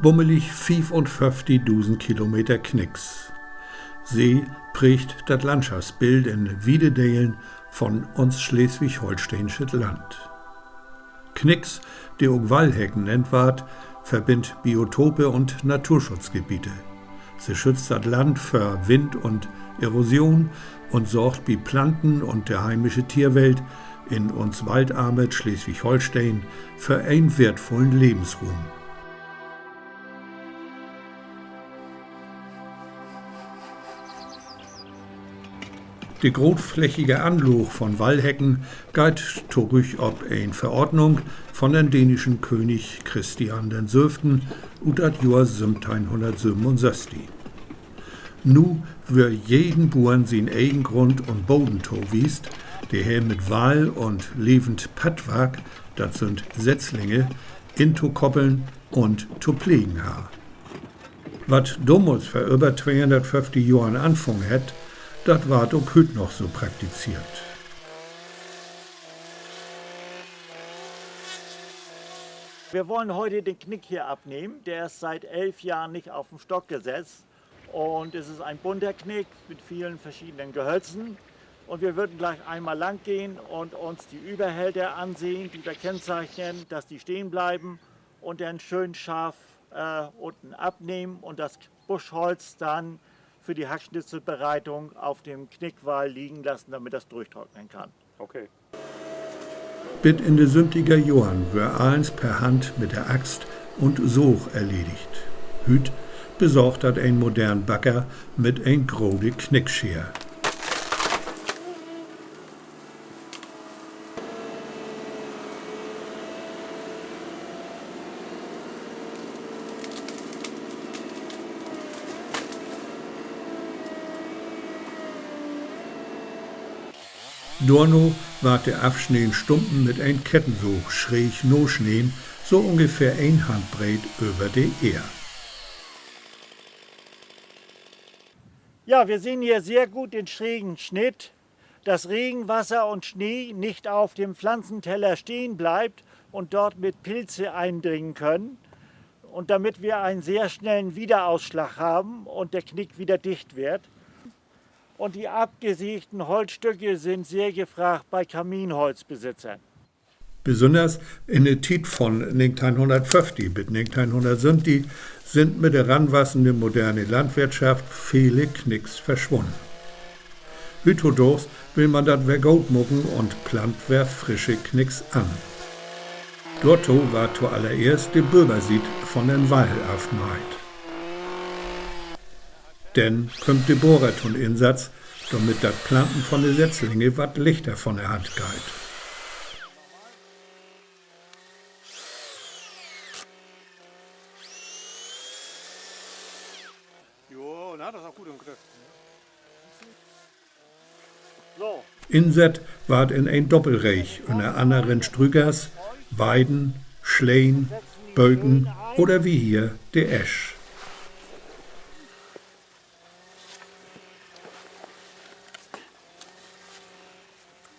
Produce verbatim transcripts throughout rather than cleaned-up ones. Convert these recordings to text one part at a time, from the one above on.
Bummelig fiefunföfftigdusend Kilometer Knicks. Se prägt dat Landschaftsbild in wiede Delen von uns sleswig-holsteenschet Land. Knicks, de ok Wallhecken nennt warrt, verbinnt Biotope un Naturschutzgebiete. Se schützt dat Land vör Wind un Erosion un sorgt bi Planten un de heimische Tierwelt in uns waldarmet Sleswig-Holsteen för en weertvullen Levensruum. De grootflächige Anlaag von Wallhecken geiht torüch op en Verordnung von den däänschen König Christian den Sövten ut dat Johr söventeihnhunnertsövenunsösstig. Nu wöör jeden Buern sien egen Grund un Boden towiest, de he mit Wall un levend Pattwark, dat sünd Setzlinge, intokoppeln un to plegen harr. Wat domals vör över tweehunnertföfftig Johren anfungen hett, dat warrt ok hüüt noch so praktiziert. Wir wollen heute den Knick hier abnehmen. Der ist seit elf Jahren nicht auf dem Stock gesetzt. Und es ist ein bunter Knick mit vielen verschiedenen Gehölzen. Und wir würden gleich einmal lang gehen und uns die Überhälter ansehen, die wir kennzeichnen, dass die stehen bleiben und dann schön scharf, äh, unten abnehmen und das Buschholz dann für die Hackschnitzelbereitung auf dem Knickwall liegen lassen, damit das durchtrocknen kann. Bit in de söventiger Johren wöör allens per Hand mit de Axt un Saag erledigt. Hüüt besorgt dat en modern Bagger mit en grote Knickscheer. Dorna warrt de afsneden Stumpen mit en Kettensaag schräg nasneden, so ungefähr en Handbreed över de Eer. Ja, wir sehen hier sehr gut den schrägen Schnitt, dass Regenwasser und Schnee nicht auf dem Pflanzenteller stehen bleibt und dort mit Pilze eindringen können. Und damit wir einen sehr schnellen Wiederausschlag haben und der Knick wieder dicht wird. Und die abgesägten Holzstücke sind sehr gefragt bei Kaminholzbesitzern. Besünners in de Tiet von negenteihnhunnertföfftig bit negenteihnhunnertsöventig sünd mit de ranwassende moderne Landwirtschaft vele Knicks verswunnen. Hüüttodaags will man dat weer goot maken un plant weer frische Knicks an. Dorto warrt to allereerst de Böversiet von den Wall afmeiht. Denn kümmt de Bohrer to'n Insatz, dormit dat Planten von de Setzlinge wat lichter von de Hand geiht. Insett warrt in en Doppelreeg, ünner annern Strükers, Weiden, Sleen, Böken oder wie hier de Esch.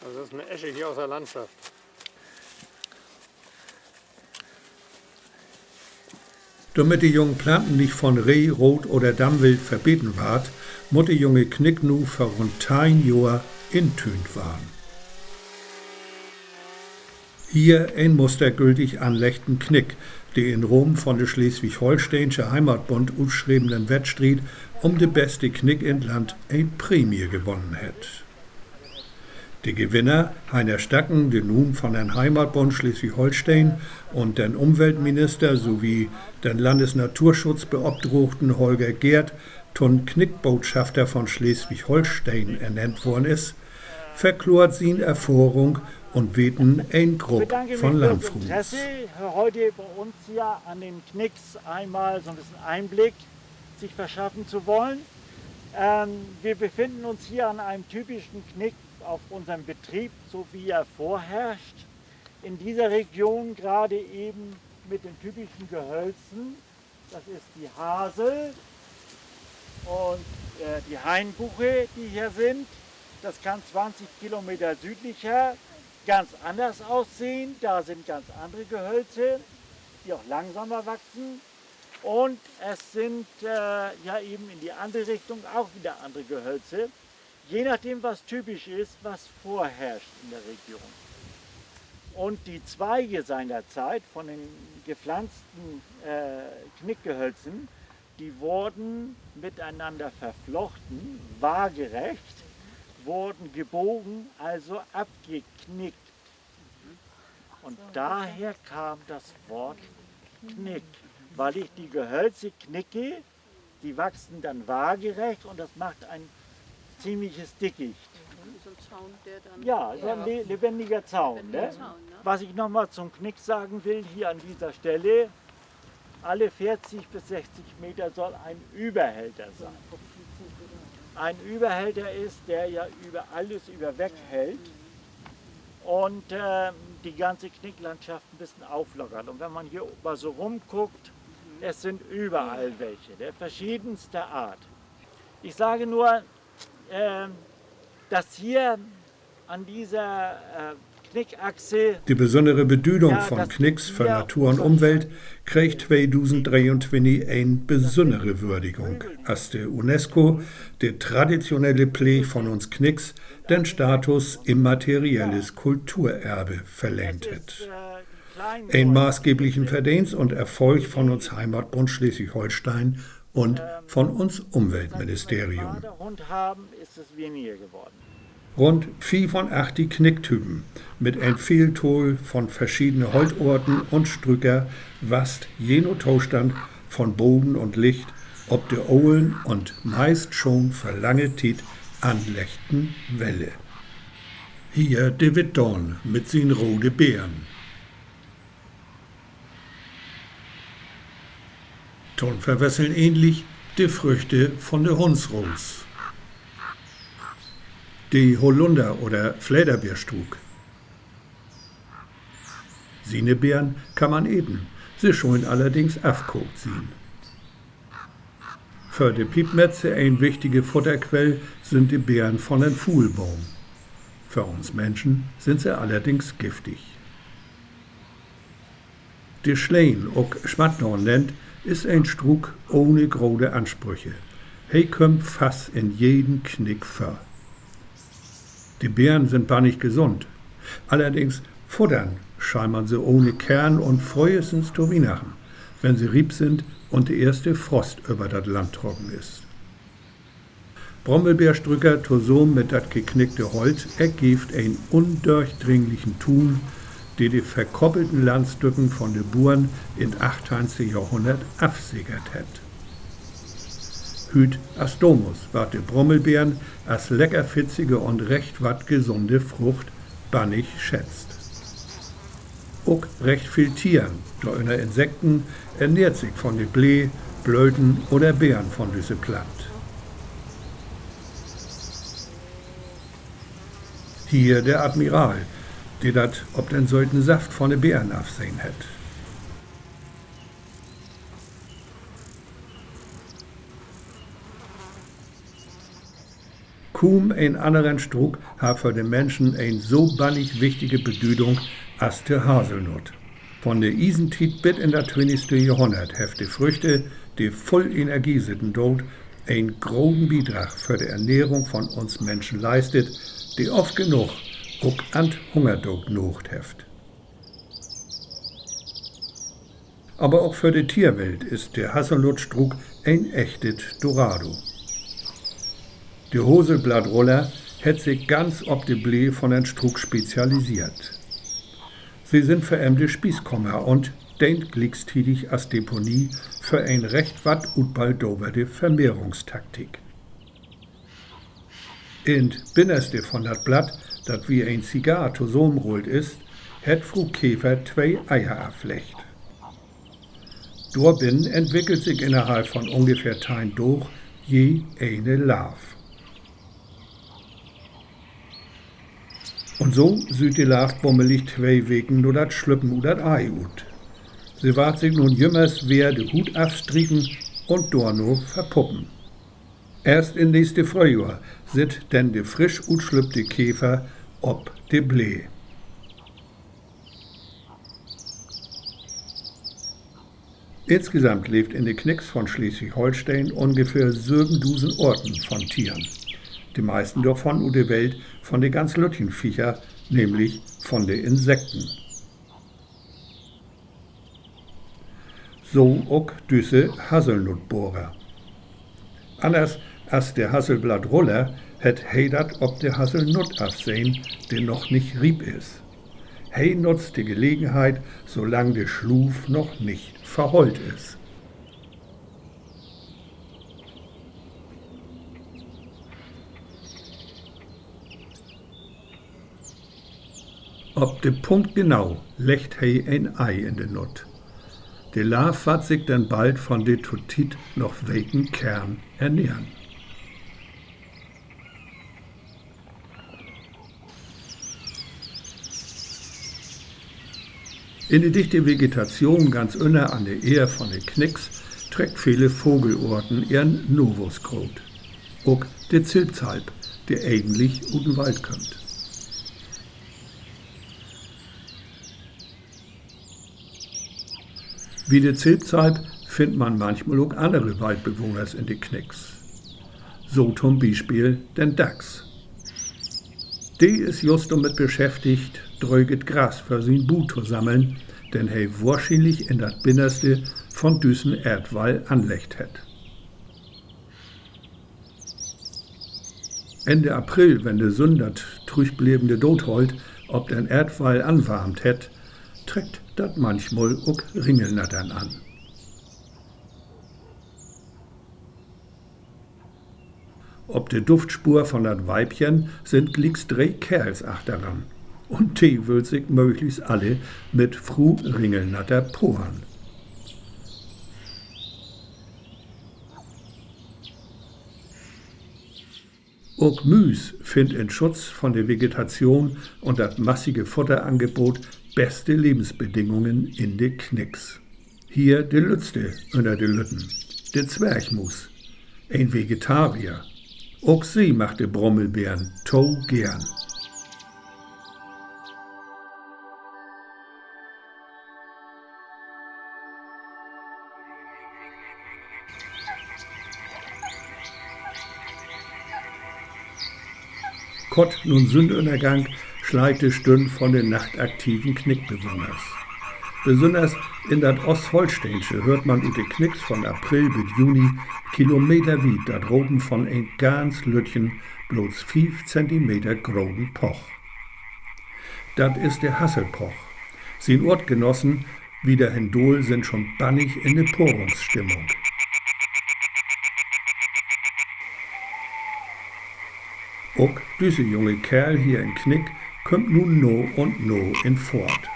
Also das ist eine Esche hier aus der Landschaft. Dormit de jungen Planten nich von Reh, Root- oder Damwild verbeten warrt, mutt de junge Knick nu för rund teihn Johr intüünt warrn. Hier en mustergültig anleggten Knick, de in Rahmen von de Sleswig-Holsteensche Heimatbund utschrevenen Wettstriet üm de beste Knick in't Land en Prämie gewonnen hett. De Gewinner, Heiner Stacken, de nu von den Heimatbund Sleswig-Holsteen un den Umweltminister sowie den Landesnaturschutzbeopdragten Holger Geert to'n Knickbotschafter von Sleswig-Holsteen ernennt worrn is, verkloort sien Erfahrung un Weten en Grupp von Landfruuns. Heute bei uns hier an den Knicks einmal so ein bisschen Einblick sich verschaffen zu wollen. Ähm, wir befinden uns hier an einem typischen Knick auf unserem Betrieb, so wie er vorherrscht. In dieser Region gerade eben mit den typischen Gehölzen. Das ist die Hasel und, äh, die Hainbuche, die hier sind. Das kann zwanzig Kilometer südlicher ganz anders aussehen. Da sind ganz andere Gehölze, die auch langsamer wachsen. Und es sind, äh, ja, eben in die andere Richtung auch wieder andere Gehölze, je nachdem, was typisch ist, was vorherrscht in der Region. Und die Zweige seinerzeit von den gepflanzten, äh, Knickgehölzen, die wurden miteinander verflochten, waagerecht, wurden gebogen, also abgeknickt. Und daher kam das Wort Knick, weil ich die Gehölze knicke, die wachsen dann waagerecht und das macht ein ziemliches Dickicht. So ein Zaun, der dann Ja, so ein le-, lebendiger Zaun, ne? Zaun, ne? Was ich noch mal zum Knick sagen will, hier an dieser Stelle, alle vierzig bis sechzig Meter soll ein Überhälter sein. Ein Überhälter ist, der ja über alles über weghält und, ähm, die ganze Knicklandschaft ein bisschen auflockert. Und wenn man hier mal so rumguckt, es sind überall welche, ne? Verschiedenster Art. Ich sage nur, ähm, dass hier an dieser, äh, Knickachse De besünnere Bedüdung von Knicks för Natur un Umwelt kreeg tweedusend dreeuntwintig en besünnere Würdigung, as de UNESCO de traditionelle Pleeg von uns Knicks den Status immaterielles Kulturerbe verlehnt hett. En maßgeblichen Verdeenst un Erfolg von uns Heimatbund Sleswig-Holsteen un von uns Umweltministerium. Rund fiefenachtzig Knicktypen mit en Veeltall von verschiedene Holtoorten un Strücker wasst je na Tostand von Boden un Licht op de olen un meist schon vör lange Tiet anleggten Welle. Hier de Wittdoorn mit sien rode Beern. To'n Verwesseln ähnlich de Früchte von de Hunnsroos, de Holunder- oder Flederbeerstruuk. Siene Beern kann man eten, se schullen allerdings afkaakt sien. För de Piepmetze en wichtige Futterquell sünd de Beern von den Fuulboom. För uns Minschen sünd se allerdings giftig. De Sleen, ok Smattdoorn nennt, is en Struuk ohne grote Ansprüche. He kümmt fast in jeden Knick vör. De Beern sünd bannig gesund. Allerdings futtern schall man se ohne Kern un fröhestens to Wiehnachten, wenn se riep sünd un de eerste Frost över dat Land trocken is. Brommelbeerstrücker tosamen mit dat geknickte Holt ergeevt en undörchdringlichen Tuun, de de verkoppelten Landstücken von de Buurn in't achteihnste Johrhunnert afsekert hett. Hüüt as domals warrt de Brommelbeern as leckerfitzige un recht wat gesunde Frucht bannig schätzt. Ok recht veel Tieren, dorünner Insekten, ernehrt sik von de Blee, Blöten oder Beern von düsse Plant. Hier de Admiral, de dat op den söten Saft von de Beern afsehn hett. Kuum en anneren Struuk harr för de Minschen en so bannig wichtige Bedüdung as de Haselnutt. Von de Iesentiet bit in dat twintigste Johrhunnert hefft de Früchte, de vull Energie sitten doot, en groten Bidrag för de Ernährung von uns Minschen leistet, de oft genoog ok an't Hungerdood naagt hefft. Aver ok för de Tierwelt is de Haselnuttstruuk en echtet Dorado. De Haselblattruller hett sik ganz op de Blee von den Struuk spezialiseert. Se sünd för em de Spieskummer un deent gliektiedig as Deponie för en recht wat utbaldowerte Vermehrungstaktik. In't Binnerste von dat Blatt, dat wie en Zigarr tosamenrullt is, hett Fru Käfer twee Eier afleggt. Dor binnen entwickelt sik innerhalf von ungefähr teihn Daag je ene Larv. Un so süht de Larv bummelig twee Weken na dat Slüppen ut dat Ei ut. Se warrt sik nu jümmers weer de Huut afstrieken un dorna verpuppen. Eerst in't nächste Fröhjohr sitt denn de frisch utslüppte Käfer op de Blee. Insgesamt leevt in de Knicks von Sleswig-Holsteen ungefähr söven dusend Oorten von Tiern, de meisten dorvon ut de Welt von de ganz lüttjen Viecher, nämlich von de Insekten. So ok düsse Hasselnuttborer. Anners as de Hasselblattruller hett he dat op de Hasselnutt afsehn, de noch nich riep is. He nutzt de Gelegenheit, solang de Sluuv noch nich verhollt is. Op de Punkt genau leggt he en Ei in de Nutt. De Larv warrt sik denn bald von de to Tiet noch weken Kern ernähren. In de dichte Vegetatschoon ganz ünner an de Eer von de Knicks treckt vele Vogeloorten ehren Nawuss groot. Ok de Zilpzalp, de egentlich ut den Wald kümmt. Wie de Zilpzalp finnt man manchmal ok annere Waldbewohners in de Knicks. So to'n Bispeel den Dachs. De is just dormit beschäftigt, dröget Gras för sien Bu to sammeln, den he wohrschienlich in dat Binnerste von düssen Eerdwall anleggt hett. Ende April, wenn de Sünn dat trüchblevene Dootholt op den Eerdwall anwarmt hett, treckt dat manchmal ok Ringelnattern an. Op de Duftspur von dat Weibchen sünd glieks dree Keerls achteran, un de wüllt sik mööglichst alle mit Fru Ringelnatter poren. Ok Müüs finnt in Schutz von de Vegetatschoon un dat massige Futterangebot beste Levensbedingungen in de Knicks. Hier de lüttste ünner de Lütten, de Zwergmuus, en Vegetarier. Ok se mag de Brummelbeern to geern. Kort na'n Sünnünnergang sleiht de Stünn von de nachtaktiven Knickbewohners. Besünners in dat Oostholsteensche höört man ut de Knicks von April bit Juni kilometerwiet dat Ropen von en ganz lüttjen, blots fief Zentimeter groten Poch. Dat is de Hasselpoch. Sien Oortgenossen wieder hendal sünd schon bannig in de Porungsstimmung. Ok düsse junge Keerl hier in Knick kümmt nu na un na in Fohrt.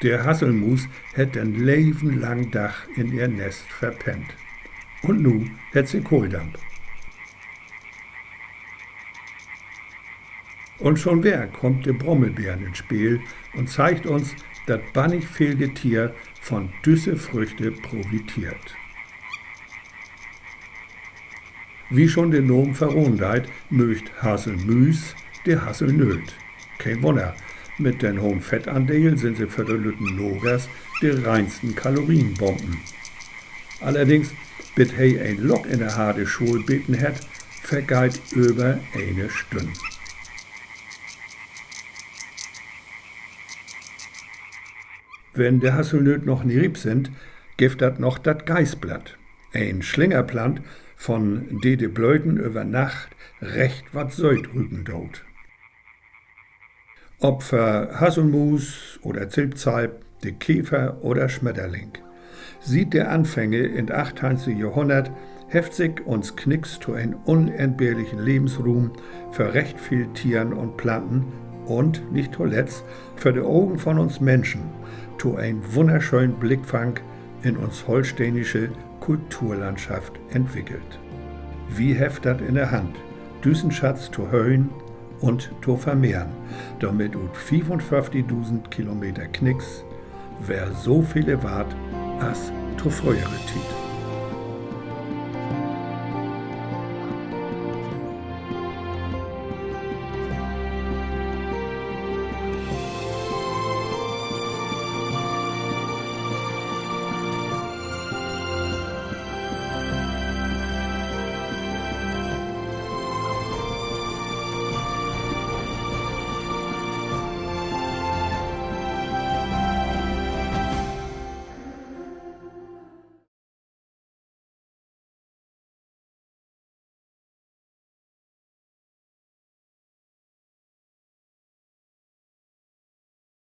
De Hasselmuus hett den leven langen Dag in ehr Nest verpennt. Un nu hett se Kohldamp. Un schon weer kummt de Brummelbeern in't Speel un zeigt uns, dat bannig veel Getier von düsse Früchte profiteert. Wie schon de Naam verraden deit, möögt Hasselmüüs de Hasselnööt. Keen Wunner, mit den hogen Fettandeel sünd se för de lütten Nagers de reinsten Kalorienbomben. Allerdings, bit he en Lock in de harte Schaal beten hett, vergeiht över ene Stünn. Wenn de Hasselnööt noch nich riep sünd, gifft dat noch dat Geißblatt, en Slingerplant, von de de Blöten över Nacht recht wat sööt rüken doot. Ob för Hasselmuus oder Zilpzalp, de Käfer oder Smetterling. Siet de Anfänge in't achteihnste Johrhunnert hefft sik uns Knicks to en unentbehrlichen Levensruum för recht veel Tieren un Planten un, nich toletzt, för de Ogen von uns Minschen to en wunnerschönen Blickfang in uns holsteenische Kulturlandschaft entwickelt. Wi hefft dat in de Hand, düssen Schatz to höhlen un to vermehren, dormit ut fiefunföfftigdusend Kilometer Knicks weer so vele warrt as to fröhere Tiet.